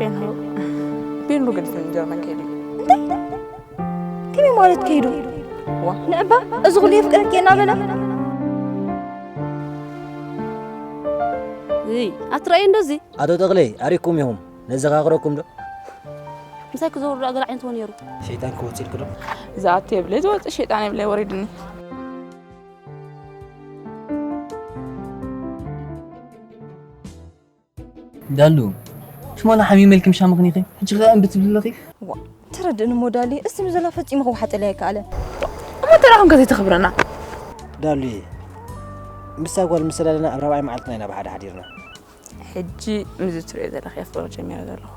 ቤንሩ ቤንሩ ገዲፉ ንጀርመን ከይዱ እዩ። ከመይ ማለት ከይዱ? ንዕባ እዚ ኩሉ የፍቅረኪ እናበለ እይ ኣትረኣዩ እንዶ እዚ ኣቶ ተኽለይ ኣሪኩም ኢኹም ነዘኻኽረኩም ዶ? ምሳይ ክዘውር ዶ ኣገላዕ ይንትዎ ነይሩ። ሸይጣን ክወፅእ ኢልክ ዶ? ዝኣቱ የብለይ ዝወፅእ ሸይጣን የብለይ ወሪድኒ። ዳሉ ሽሞና ሓሚመልኪ ምሻ ምኽኒኺ ሕጂ ኸ እምቢ ትብሊ ኣለኺ? ተረድእኒ ሞዳሊ እስቲ ምዘላ ፈጺሙ ክወሓጠለይ ኣይከኣለን። እሞ ተራኹም ከዘይተኽብረና ዳሉየ ምሳ ጓል ምስ ሰላለና ኣብ ራብዓይ መዓልትና ኢና ብሓደ ሓዲርና። ሕጂ ምዚ ትሪኦ ዘለኺ ኣፍቅሮ ጀሚረ ዘለኹ።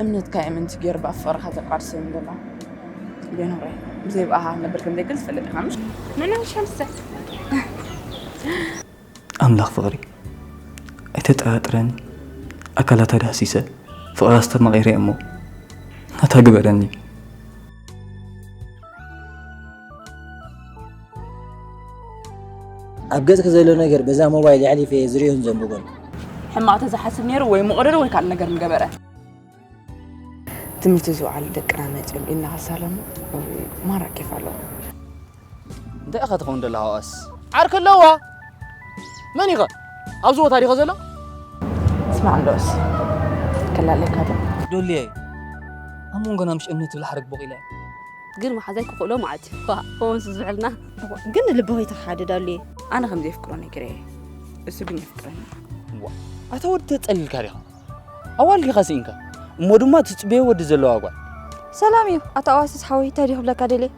እምነትካ እየ ምንቲ ገይሩ ብኣፍቕርኻ ዘቃድሰኒ ዘሎ ቤኖረ። ብዘይ ብኣኻ ክነብር ከም ዘይክእል ትፈልጥ ኢኻ ምሽ? ምንም ሸምሰ ኣምላኽ ፍቕሪ ኣይተጠራጥረኒ። ኣካላታ ዳህሲሰ ፍቕራ ኣስተማቒረ እሞ ናታ ግበረኒ። ኣብ ገጽኪ ዘሎ ነገር በዛ ሞባይል የሕሊፈ እየ ዝርእዮን ዘንብቦን። ሕማቕ ተዝሓስብ ነይሩ ወይ ምቕርር ወይ ካልእ ነገር ምገበረ። ትምህርቲ ዝወዓሉ ደቅና መፅኦም ኢልና ከሳለሙ ማራ ኬፍ ኣለዎ። እንታይ ኢኻ ትኸውን ዘለኻ ዋስ? ዓርኪ ኣለዋ። መን ኢኸ? ኣብዚ ቦታ ዲኸ ዘሎ? ስማዕ እንዶስ ከላለካ ዶ? ዶልየ ኣብ መንጎና ምሽ እምነት ትብል ሓረግ ቦቒለ። ግን መሓዛይ ክኽእሎ ማለት እዩ። ዋ ከምኡስ ዝብዕልና። ግን ልቢ ከይተሓድድ ኣሉየ። ኣነ ከም ዘየፍቅሮ ነግረ እየ። እሱ ግን የፍቅረኒ። ኣታ ወዲ ተጸሊልካ ዲኻ? ኣዋልዲኻ ስኢንካ እሞ ድማ ትጽበዮ ወዲ ዘለዋ ጓል። ሰላም እዩ ኣታ ኣዋስስ ሓወይ እንታይ ድዩ ክብለካ ደልየ?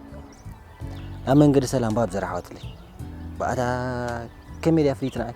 ኣብ መንገዲ ሰላም ባብ ዘራሓወትለይ ብኣታ ከመይ ድያ ፍልይቲ ንዓይ?